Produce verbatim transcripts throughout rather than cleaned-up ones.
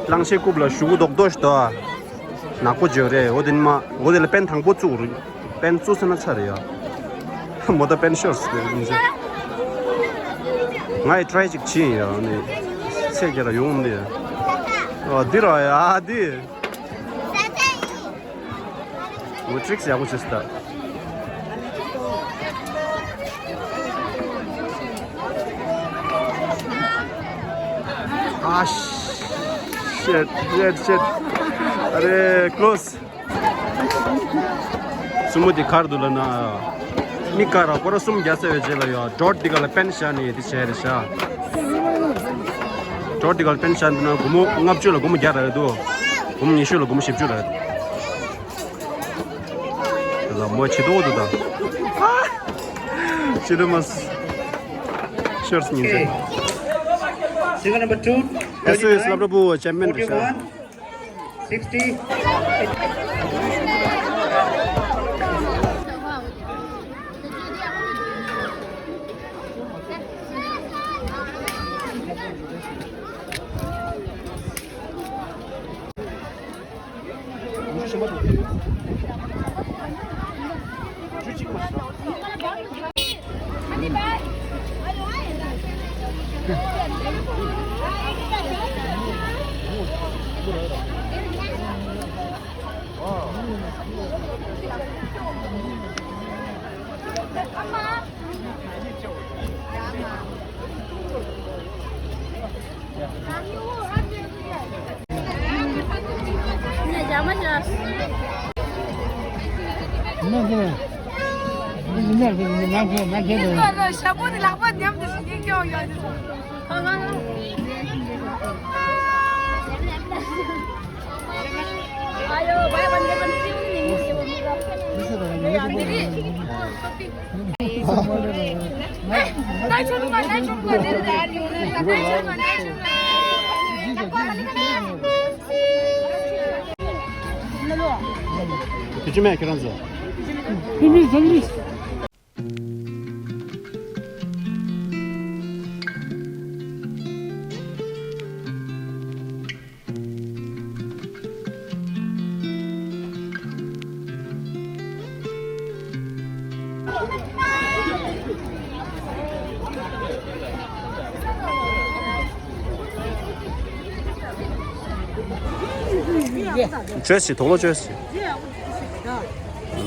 གླང་ཆེན་རྐུབ་ལ་གཞུག་གུ་རྡོག་རྡོག་ཞིག་འདུག་ཨ། ནག་པོ་བརྗོད་རེད། འོ་དེ་ནི་མ་འོ་དེ་ལ་པེན་དང་པོ་བཙུགས་རེད། པེན་བཙུགས་ས་ན་ཚར་རེད་ཡ། མོ་ད་པེན་ཤོར་སི་ཡིན་ཟེར། ང་ཡི་ཊ་རའི་ཅིག་བྱེད་ཡིན་ཡ། ནི་ཚེ་རྒྱ་ར་ཡོང་འདི་ཡ། ཨ་འདི་ར་ཡ་འདི། ངོ་ཊི་རིག་སི་ཡག་པོ་བྱས་སོང་ད། ཨ་ཤེད་ཤེད་ཤེད། ཨ་རེ་ཀློ་སི། སྲུ་མོ་དེ་གར་འདུག་ལ་ན། མི་ག་ར་སྐོར་ར་གསུམ་རྒྱག་ཚར་བའི་རྗེས་ལ་ཡ་ཌོཊ་འདི་ག་ལ་པེན་བཞག་ནས་དེ་བྱས་རེད་ཤག་ཌོཊ་འདི་ག་ལ་པེན་བཞག་འདུག་ན་སྒོར་མོ་ལྔ་བཅུ་ལ་སྒོར་མོ་བརྒྱ་རག་གི་འདུག་སྒོར་མོ་ཉི་ཤུ་ལ་སྒོར་མོ་བཞི་བཅུ་རག་གི་འདུག་ལ་མོ་ཆེ་ཏོག་འདུག་ད། ཆེ་ཏོག་མ། ཤོར་སི་ཉིན་ཟེར། Single number two, ཨེས་ཨོ་ཨེས་སློབ་གྲྭ་ཕྲུ་གུ་ཆེམ་པིན་རེད་ཤག forty-one, sixty. ཞྭ་མོ་ནི་ལག་པ་མཉམ་དུ་ཞིག་སྐྱོང་ཡོད། དེ་ཅི་མེད་ཁྱེད་རང་ཚོ། བཅོས་སི་དོག་ལོ་བཅོས་སི།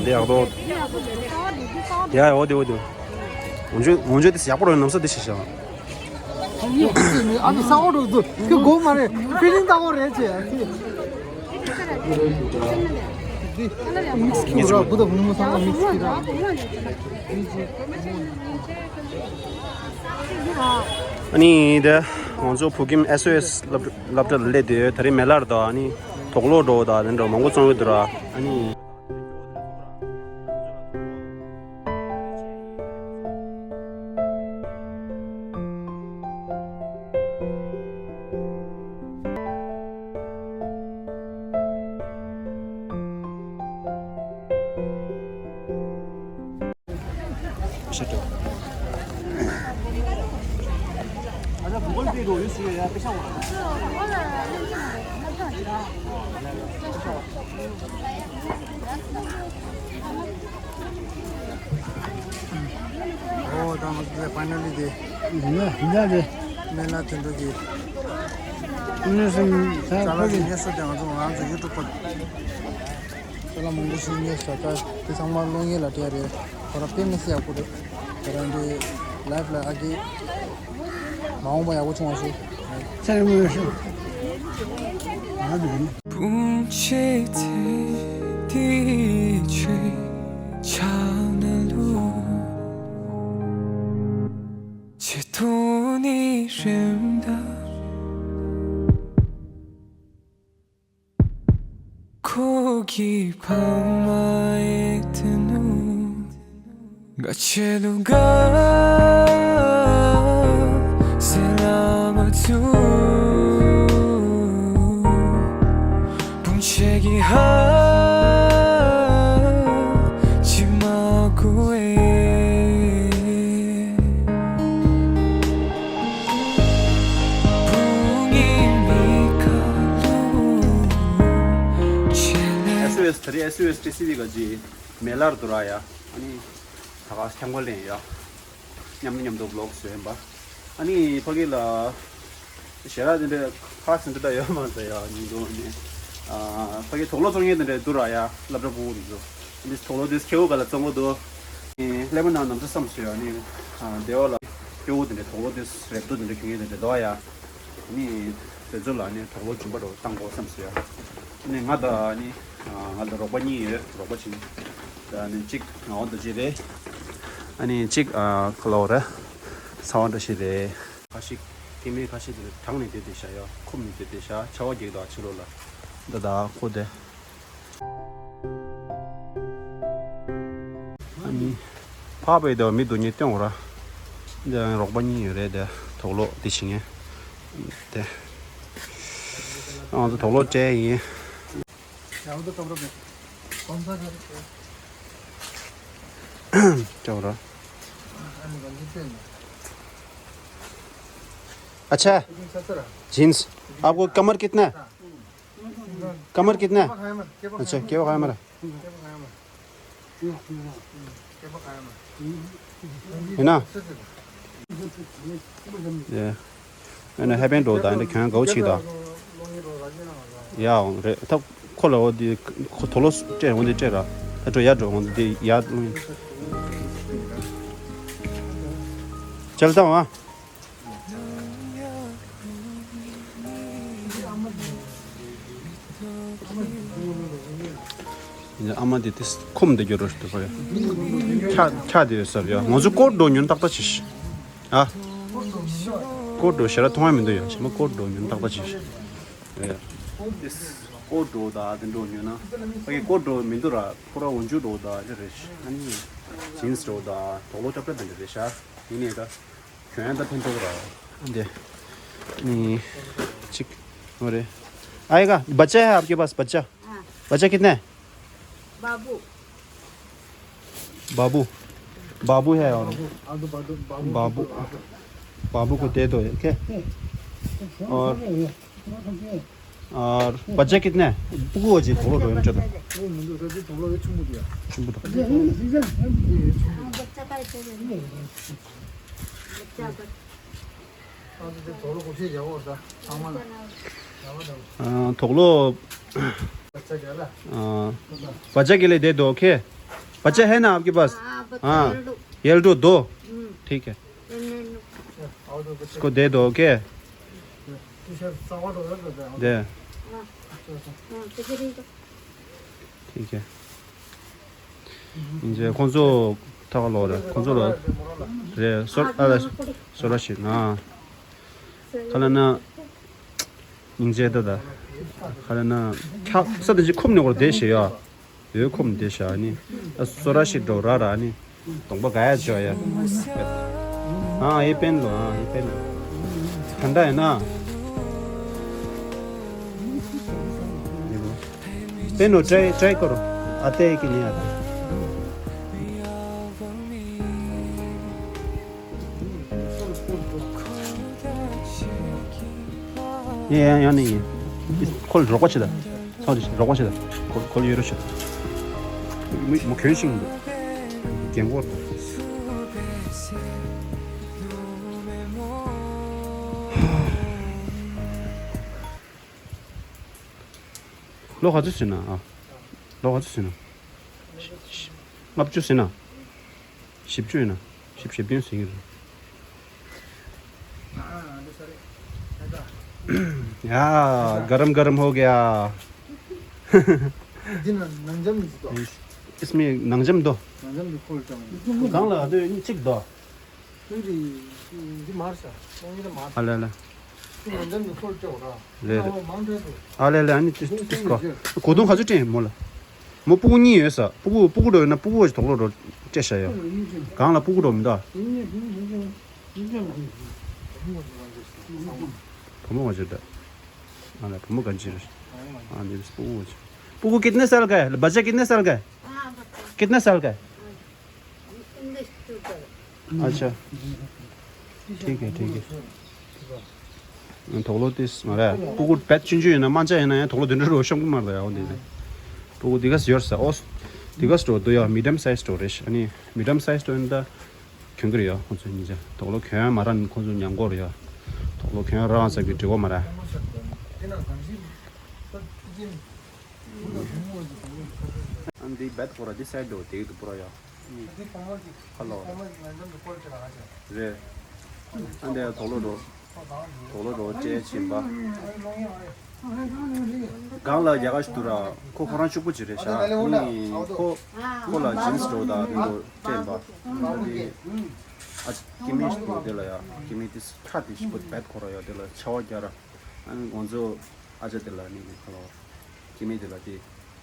འདི་ཡག་པོ། ཡ་ཡ་འོ་དེ་འོ་དེ། འོན་ཆོས་འོན་ཆོས་དེ་ཡག་པོ་རེད། ནམ་ས་དེ་ཤེས་ཤག་ཨ་ནི་ས་འོག་འགྲོ་འདུག་ཁྱོད་སྒོ་མ་རེད། ཕི་ལིང་ལྟ་བོ་རེད་ཅེས། མིག་སི་ཁྱུ་ར་བུ་དང་བུ་མོ་ཚང་མ་མིག་སི་ཁྱུ་ར། ཨ་ནི་དེ་ང་ཚོ་བོད་ཁྱིམ་ཨེས་ཨོ་ཨེས་སློབ་སློབ་གྲྭ་ལ་སླེབས་དུས་ད་རེས་མེ་ལར་དང་ཨ་ནི་དོག་ལོ་འགྲོ་དང་དེ་འདྲ་མང་པོ་བཙོང་གི་འདུག་ར། ཨ་ནི། ཨོ་ད་ང་ཚོ་ཕའི་ནལ་ལི་དེ། ཡིན་ན་ཡིན་ན་རེད། སྨན་བླ་དོན་གྲུབ་ཀྱི། ཨ་ནི་སེམས་ས་ཅ་ལག་ཁོ་གི་གི་ངལ་གསོ་དེ་ང་ཚོ་ང་རང་ཚོ་ཡུ་ཊུབ་པར། ཅ་ལག་མང་པོ་ཞིག་ཉོས་ཤག་ད་དེ་ཚང་མ་གློག་བརྙན་ལ་སྤྲད་རེད། ཁོ་རང་དཔེ་མི་སྲིད་ཡག་པོ་རེད། ཁོ་རང་འདི་ལའིབ་ལ་ཨ་ཀི། མ་འོངས་པ་ཡག་པོ་བྱུང་བ་ཞུ། ཚེ་རིང་མོ་ཡོད་ཤོག་ང་དེ་ཡིན། སྤུན་མཆེད་དེ་ཆོས་ཆགས་ན་ལུ། ཆེ་ཐོག་ནི་རེམ་ད། ཁོ་གི་ཕ་མ་ཡེ་ཏེ་ནུ། ག་ཆེ་ལུ་ག་སེ་ལ་མ་ཚུ། སྤུན་མཆེད་ཀྱི་ཧ། S U S T C V ག་ཅི་མེ་ལར་དུ་ར་ཡ། ཨ་ནི་ད་ག་ཁྱང་པ་ལེན་ཡ། མཉམ་དུ་མཉམ་དུ་བློག་བཟོས་ཡིན་པ། ཨ་ནི་ཕ་གི་ལ་ཞེ་དྲག་དེ་འདྲ་ཁ་སེང་འདྲ་ཡོད་མ་རེད་ཡ། ཉིན་དུ་ནི་ཨ་ཕ་གི་དུག་ལོག་བཙོང་མཁན་དེ་འདྲ་འདུག་ར་ཡ། སློབ་གྲྭ་ཕྲུ་གུ་འདི་ཚོ་ཨ་ནི་དུག་ལོག་དེ་ཁེའུ་ག་ལ་བཙོང་གི་འདུག་ཨ་ནི་ཀླད་པ་ནང་ནམ་ཚ་བསམ་སོང་ཡ། ཨ་ནི་ཨ་སྡེ་བ་ལ་སྐྱོ་བོ་དེ་འདྲ་དུག་ལོག་དེ་རེབ་ཏོ་དེ་འདྲ་གྱོན་མཁན་དེ་འདྲ་འདུག་ཡ། ནི་དེ་ཚོ་ལ་ནི་དུག་ལོག་རྒྱུན་པ་རུ་བཏང་དགོས་བསམ་སོང་ཡ། ནི་ང་དང་ནི་ང་དང་རོགས་པ་གཉིས་ཡོད། རོགས་པ་བྱིན། ད་ནི་གཅིག་ངག་དབང་རྡོ་རྗེ་རེད། ཨ་ནི་གཅིག་ཨ་ཁ་ལོ་རེད། ཚ་བ་བཀྲ་ཤིས་རེད། ཁ་ཤས་སྐྱེ་དམན་ཁ་ཤས་དེ་དྲངས་ནས་བསྡད་བསྡད་བཞག་ཡ། འཁུམས་ནས་བསྡད་བསྡད་བཞག་ཆར་པ་རྒྱག་དུས་ཕྱི་ལོགས་ལ། འདི་ད་ཁོ་དེ། ཨ་ནི། ཕག་པའི་དེ་མི་འདུག་ཉེ་སྟོན་འོ་ར། འདི་རོགས་པ་གཉིས་ཡོད་རེད་དེ། དུག་ལོག་འདི་བྱེད་མཁན། དེ། ང་ཚོ་དུག་ལོག་སྤྲད་ཡིན། སྤྲད་འོ་ར། अच्छा। जींस। आपको कमर कितना है? कमर कितना है? अच्छा, क्या खाया हमारा? है ना? ये। मैंने हेपेन रोड आने ख्यां गौ छी दा। या, रे, तब खोलो वो दी, थोलो टे, वो दी टे रा। तो या जो वो दी याद। चलता हूँ, हाँ। ཨ་མ་དེ་དེ་ཁོམ་དེ་རྒྱུ་རོ་ཞིག་ཏུ་ཁོ་ཡ། ཁྱ་ཁྱ་དེ་ཡོད་ས་རེད་ཡ། ང་ཚོ་སྐོར་འགྲོ་ཉོན་ཏག་ཏག་བྱེད་ཤི། ཨ། སྐོར་འགྲོ་ཞེ་ར་མཐོང་ཡ་མི་འདུག་ཡ། ཞེ་མ་སྐོར་འགྲོ་ཉོན་ཏག་ཏག་བྱེད་ཤི། ཨེ། སྐོར་འགྲོ་ད་དེ་འགྲོ་ཉོན་ན། ཨེ་སྐོར་འགྲོ་མི་འདུག་ར། ཁོ་ར་འོན་ཇུ་འགྲོ་ད་རེད་རེད་ཤི། ཨ་ནི། ཇིན་སི་འགྲོ་ད་དོག་ལོ་ཅབ་ཅབ་དེ་འདྲ་རེད་ཤ། ཡིན་ནའི་ད། གྱོན་ཡ་ད་ཕན་ཐོགས་ར། འདི། ནི། གཅིག་ཨོ་རེད། आएगा। बच्चा है आपके पास, बच्चा? हाँ। बच्चा कितना है? बाबू। बाबू। बाबू है और बाबू। बाबू को दे दो, ओके? और और बच्चा कितना है? पुगु हो जी, थोड़ा रोयम चलो। हाँ, बच्चा का ही चाहिए। बच्चा का। हाँ, थोड़ा। बच्चा के लिए दे दो, ओके? बच्चा है ना आपके पास? हाँ, बच्चा। हाँ, येलो दो। हम्म। ठीक है। इसको दे दो, ओके? दे। ठीक है। ཁོང་ཚོ་ཐག་ལོ་རེད། ཁོང་ཚོ་ལོ་རེད། སོ་ཨ་ལ་སོ་ར་ཤི་ན། ཁ་ལ་ན། སྙིང་རྗེ་ད་ད། ཁ་ལ་ན། ཁ་ས་དེ་ཅི་ཁུམ་ནས་བར་བསྡད་ཤི་ཡ། ཡོད་ཁོམ་དེ་ཤ་ནི། ཨ་སོ་ར་ཤི་འགྲོ་ར་ར་ནི། གདོང་པ་ག་ཡ་ཅོ་ཡ། हाँ, ये पहन लो, हाँ, ये पहन लो। ठंडा है ना? पहनो, ट्राई, ट्राई करो। आते हैं कि नहीं आते? ཡ་ཡ་ཡང་ནི་ཡིན། ཁོ་ལ་རོགས་པ་བྱེད་ད། ཚང་རེ་རོགས་པ་བྱེད་ད། ཁོ་ཁོ་ལ་ཡོད་རོགས་བྱེད་ད། མི་མོ་གྱོན་ཤིང་འདུག་རྒན་གོག་དང་། ལོ་ག་ཚོད་ཟིན་ན་ཨ། ལོ་ག་ཚོད་ཟིན་ན། ལྔ་བཅུ་ཟིན་ན། བཞི་བཅུ་ཡིན་ན། བཞི་བཞི་བདུན་ཟིན་གྱི་རེད། ཡ། गरम गरम हो गया। འདི་ན་ནང་འཇམ་མི་འདུག इसमें नंगजम दो। ནང་འཇམ་འདི་ཁོལ་ཀྲང་། གང་ལ་ཨ་དོ་གཅིག་དོ། འདི་འདི་མར་ཤ། ཨ་ལེ་ལེ། འདི་ནང་འཇམ་འདི་ཁོལ་ཀྲང་ར། ལེ་ལེ། ཨ་ལེ་ལེ། ཨ་ནི་ཏིས་ཏིས་ཀོ། གོ་དུང་ག་ཚོད་སྤྲད་མོ་ལ། མོ་སྤུ་གུ་གཉིས་ཡོད་ས། སྤུ་གུ་སྤུ་གུ་འགྲོ་ཡོད་ན་སྤུ་གུ་བ་ཞིག་དོག་ལོ་འགྲོ་སྤྲད་ཤ་ཡོད། གང་ལ་སྤུ་གུ་འགྲོ་མི་འདུག་བུ་མོ་བ་ཞིག་འདྲ། ཨ་ལ་བུ་མོ་ག་ཅི་རེད། ཨ་ནི་སྤུ་གུ་བ་ཞིག་སྤུ་གུ། कितने साल का है? बच्चा कितने साल का है? कितना साल का है? अच्छा। ठीक है, ठीक है। དོག་ལོ་ཏིས་མ་རེད། སྤུ་གུ་བེད་ཆུང་ཆུང་ཡིན་ན་དམར་ཆ་ཡིན་ན་ཡང་དོག་ལོ་དེ་འདྲ་རོ་ཤོང་གི་མ་རེད་ཡ། འོ་འདི་རེད། ཕྲུ་གུ་འདི་ག་ཡོད་ས། ཨོ། འདི་ག་འགྲོ་འདུག་ཡ། མི་ཌམ་སའི་ཛི་འགྲོ་རེད་ཤག་ཨ་ནི་མི་ཌམ་སའི་ཛི་འགྲོ་ཡིན་ད། གྱོན་གི་རེད་ཡ། ཁོང་ཚོ་གཉིས་ཆ་དོག་ལོ་གྱོན་མ་རག་ནི་ཁོང་ཚོ་ཉམས་གོ་རེད་ཡ། དོག་ལོ་གྱོན་རག་ཙམ་གྱི་འགྲིག་གོ་མ་རེད། ཨ་འདི་བེད་ཁོ་ར་འདི་སའི་ཛི་འགྲོ་དེ་གི་འདུག་པོ་ར་ཡ། ཁ་ལོ། རེད། ཨ་འདི་དོག་ལོ་འགྲོ། དོག་ལོ་འགྲོ་སྤྲད་ཕྱིན་པ། སྒང་ལ་རྒྱ་གར་ཞིག་འདུག་ར། ཁོ་ཁོ་རང་ཕྱུག་པོ་ཅིག་རེད་ཤག་ཨ་ནི་ཁོ་ཁོ་ལ་ཇིན་སི་འགྲོ་དང་འདི་འགྲོ་སྤྲད་པ། ཨ་འདི་ཨ་ཅེ་སྐྱེ་དམན་ཞིག་འདུག་དེ་ལ་ཡ། སྐྱེ་དམན་དེ་ཞིག་པོ་བེད་ཁོ་ར་ཡ། དེ་ལ་ཆར་པ་རྒྱག་ར། ཨ་ནི་ཁོང་ཚོ་ཨ་ཅག་དེ་ལ་ནི་ཁ་ལོ། སྐྱེ་དམན་དེ་ལ་དེ།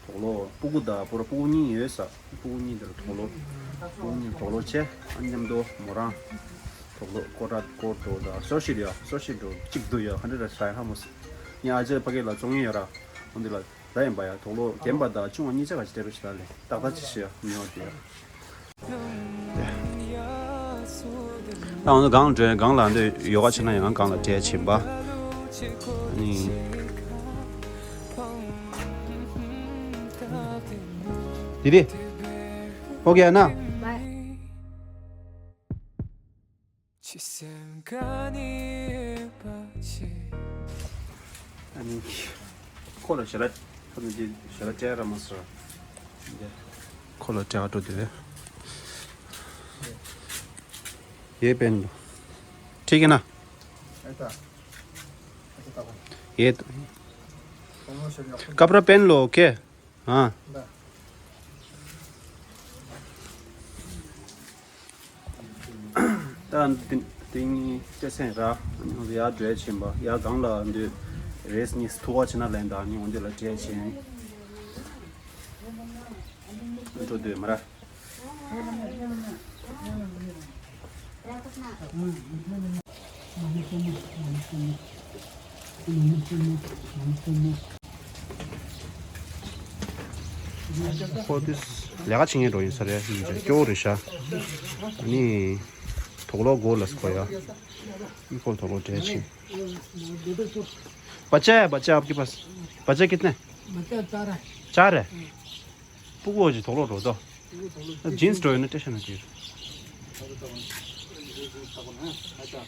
དོག་ལོ། སྤུ་གུ་དང་པོ་ར་སྤུ་གུ་གཉིས་ཡོད་ས། སྤུ་གུ་གཉིས་དེ་ལ་དོག་ལོ། སྤུ་གུ་གཉིས་དོག་ལོ་བྱས། ཨ་མཉམ་དུ་མོ་རང་། དོག་ལོ་ཀོ་ཏྲ་ཀོ་ཏོ་དང་སོ་ཤི་རེད་ཡ། སོ་ཤི་འགྲོ་གཅིག་འདུག་ཡ། ཧ་འདྲ་ར་ཧ་མོ་སི། ངས་ཨ་ཅག་ཕ་གི་ལ་བཙོང་ཡིན་ཡ་ར། འོན་ཏེ་ལ་ར་ཡིན་པ་ཡ། དོག་ལོ་རྒན་པ་དང་ཆུང་བ་གཉིས་ཆ་ག་ཅིག་སྤྲད་རོགས་ཞེས་ད་ལས་ཏག་ཏག་ཅིག་ཤི་ཡ་མི་ཡོང་དེ་ཡ། ད་འོ་ན་སྒང་འགྲོ་སྒང་ལ་འདི་ཡོ་ག་བྱེད་ན་ཡང་སྒང་ལ་བྲེལ་ཕྱིན་པ། ཨ་ནི། དེ་རེད། ཨོ་ཀེ་ཨ་ན། ཨ་ནི། ཁོ་ལ་ཞལ་ལག་ཁོ་ནི་ཞལ་ལག་སྤྲད་ར་མ་སོ། ཁོ་ལ་སྤྲད་འགྲོ་དེ། ཡེ་པེན་ལོ། ཐིག་ཧེ་ན། ཡེ། ཀ་པྲ་པེན་ལོ། ཨོ་ཀེ། ཨ། ད་འདི་འདི་ནི་སྐྱེད་ཚལ་ར། ཡར་འགྲོ་ཕྱིན་པ། ཡར་སྒང་ལ་འདི་རེས་གཉིས་ཐུག་པ་བྱེད་ན་ལན་ད་ནི་འོན་ཏེ་ལ་འགྲོ་ཕྱིན། འགྲོ་འདོད་མ་ར། ཁོ་དུས་ལས་ཀ་བྱེད་མཁན་འགྲོ་ཡིན་ས་རེད། སྐྱོ་བོ་རེད་ཤག་ཨ་ནི་དོག་ལོ་དགོས་ལ་སྐོ་ཡ། ཁོ་དོག་ལོ་སྤྲད་ཕྱིན། बच्चा है, बच्चा आपके पास? बच्चा कितने? बच्चा चार है। चार है? पुगो जी थोलो रो दो। पुगो थोलो। जींस रो ने टेशन जी।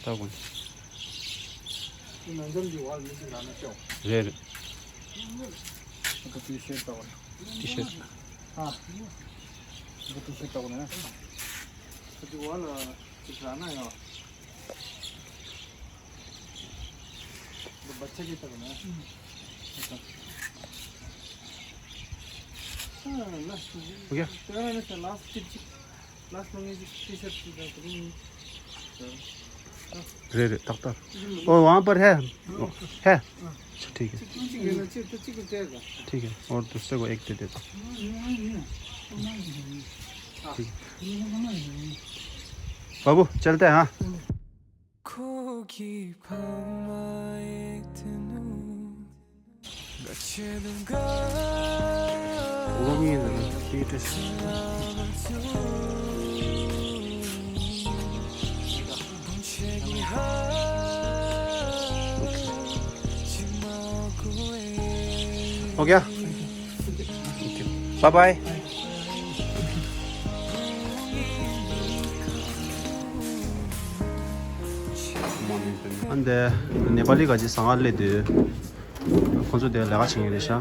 ता कौन? रे रे। T shirt. हाँ। T shirt. बच्चा की तरह ना। हो गया। Last T shirt. रे रे, तक तक। ओ, वहाँ पर है। है। अच्छा, ठीक है। ठीक है, और दूसरे को एक दे देता। ठीक है। बाबू, चलते हैं, हाँ। हो गया? Bye bye. ཨ་འདི་ནེ་པ་ལི་ག་ཅིག་ཟ་ཁང་སླེབས་དུས། ཁོང་ཚོ་དེ་ལས་ཀ་བྱེད་མཁན་རེད་ཤག་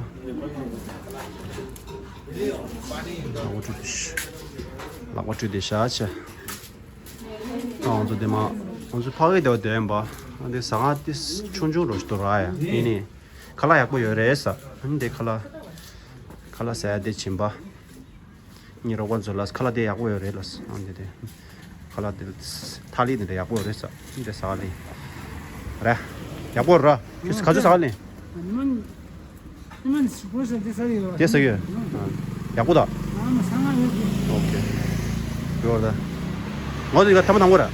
ལག་པ་བཀྲུས་ཏེ་ཤག་ལག་པ་བཀྲུས་ཏེ་ཤག་ཆེ། ཨ་ང་ཚོ་དེ་མ་ང་ཚོ་ཕ་གི་དེ་བ་དེ་ཡིན་པ། ཨ་འདི་ཟ་ཁང་དེ་ཆུང་ཆུང་རོ་ཞིག་འདུག་ར་ཡ། ཡིན་ནི། ཁ་ལག་ཡག་པོ་ཡོད་རེད་ཟ། ཨ་ནི་དེ་ཁ་ལག་ཁ་ལག་ཟ་ཡ་དེ་བྱིན་པ། ངའི་རོགས་པ་ཚོ་ལ་ཁ་ལག་དེ་ཡག་པོ་ཡོད་རེད་ལ། ཨ་འདི་དེ་ཁ་ལག་དེ་ཐ་ལི་དེ་འདྲ་ཡག་པོ་ཡོད་རེད་ཟ། འདི་ཟ་ལེ་ར། ཡག་པོ་ར། ཁྱོད་ཁ་ཚོད་ཟ་ལེ། དེ་ཟ་གི་ཡོད། ཡག་པོ་ད། ཨོ་ཁེ། ཡོད་ད། ང་ཚོ་ཡིག་ཐ་མ་དང་པོ་ར།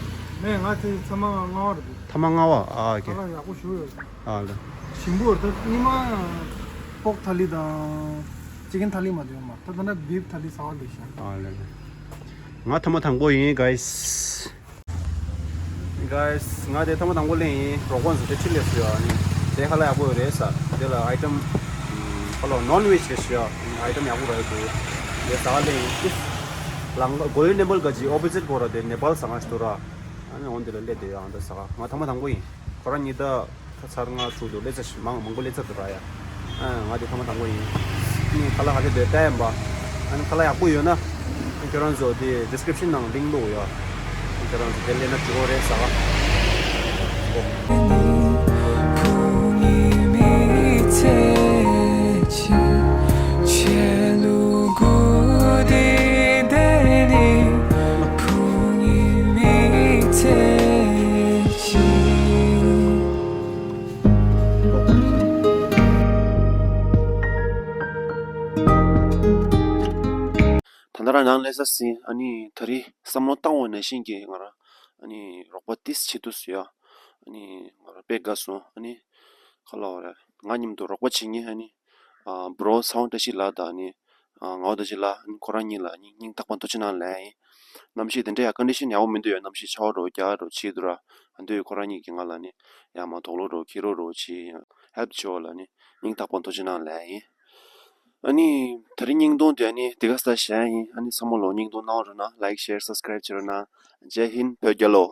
ནས་ང་ཚོ་ཚང་མ་ལྔ་བ་རེད། ཐ་མ་ལྔ་བ། ཨ་ཨོ་ཁེ། ཁ་ལག་ཡག་པོ་ཞུ་ཡོད། ཨ་ལ། ཞིམ་པོ་རེད། ད་ཉི་མ་པོག་ཐ་ལི་དང་ཅི་ཀན་ཐ་ལི་མ་དེ་ཡོད་མ་རེད། ད་ད་ན་བིབ་ཐ་ལི་ཟ་བ་ལས་ཤག་ཨ་ལ་ལ། ང་ཐ་མ་དང་པོ་ཡིན་གཱིས། གཱིས། ང་དེ་ཐ་མ་དང་པོ་ལེན་ཡིན། རོགས་པ་ཚོ་དེ་ཁྲིད་ལས་སུ་ཡོད་ཨ་ནི། དེ་ཁ་ལག་ཡག་པོ་ཡོད་རེད་ཟ། དེ་ལ་ཨའི་ཊམ་ ཁ་ལོ་ནོན་ཝེཇ་རེད་ཤག་ཡ། ཨའི་ཊམ་ཡག་པོ་རེད་འདུག་དེ་ཟ་ག་སླེབས་ཡིན། ལང་ག་གོལ་ཌན་ཊེམ་པལ་ག་ཅིག་ཨོ་པོ་ཟིཊ་སྐོར་ར། དེ་ནེ་པཱལ་ཟ་ཁང་ཞིག་འདུག་ར། ཨ་ནི་འོ་འདི་ལ་སླེབས་བསྡད་ཡོད། ཨ་འདི་ཟ་ག་ང་ཐེངས་མ་དང་པོ་ཡིན། ཁོ་རང་ཉིས་ཟླ་ཁ་ཚར་ལྔ་དྲུག་འདུག་སླེབས་ཚར་ཞིག་མང་མང་པོ་སླེབས་ཚར་འདུག་ར་ཡ། ཨ་ང་དེ་ཐེངས་མ་དང་པོ་ཡིན། ཨ་ནི་ཁ་ལག་ག་ཚོད་འདུག་ལྟ་ཡིན་པ། ཨ་ནི་ཁ་ལག་ཡག་པོ་ཡོད་ན། ཨ་ཁྱོད་རང་ཚོ་དེ་ཌི་སི་ཀི་རིབ་ཤན་ནང་ལིང་ཀ་བླུགས་ཡོད། ཨ་ཁྱོད་རང་ཚོ་དེ་སླེབས་ན་འགྲིག་གི་རེད་ཟ་ག་ད་ལྟ་རང་ནང་སླེབས་ཚར་ཟིན། ཨ་ནི་ད་རེས་བསམ་བློ་བཏང་བ་ནང་བཞིན་གྱི་ང་རང་ཨ་ནི་རོགས་པ་ཏིས་བྱེད་ཐུབ་སོང་ཡ། ཨ་ནི་ང་རང་དཔེ་དགའ་སོང་། ཨ་ནི་ཁ་ལོ་ར་ང་མཉམ་དུ་རོགས་པ་བྱེད་མཁན་ཨ་ནི་ཨ་བྷྲོ་སའུན་བཀྲ་ཤིས་ལགས་དང་ཨ་ནི་ཨ་ངག་དབང་བཀྲ་ཤིས་ལགས། ཨ་ནི་ཁོ་རང་གཉིས་ལ་ཨ་ནི་སྙིང་ཐག་པ་ཐུགས་རྗེ་གནང་ལབ་ཡིན། གནམ་གཤིས་དེ་འདྲ་ཡ་ཀོན་ཌི་ཤན་ཡག་པོ་མི་འདུག་ཡ། གནམ་གཤིས་ཆར་པ་འདྲ་བོ་རྒྱག་འདྲ་བོ་བྱེད་འདུག་ར། ཨ་འདི་ཁོ་རང་གཉིས་ཀྱིས་ང་ལ་ཨ་ནི་ཡར་མར་དོགས་སློང་འདྲ་བོ་འཁྱེར་རོགས་འདྲ་བོ་བྱེད་ཡིན། ཧེལཔ་བྱེད་རོགས་ལབ་ནི་སྙིང་ཐག་པ་ཐུགས་རྗེ་གནང་ལབ་ཡིན། ཨ་ནི་ད་རེས་བརྙན་ཐུང་དེ་ཨ་ནི་དེ་ག་ས་བཞག་ཡིན། ཨ་ནི་ཚང་མ་ལོ་བརྙན་ཐུང་གནང་རོགས་གནང་། ལའིཀ་ཤེར་སབ་སི་ཀ་རའིབ་བྱེད་རོགས་གནང་། ཇེ་ཧིན་བོད་རྒྱལ་ལོ།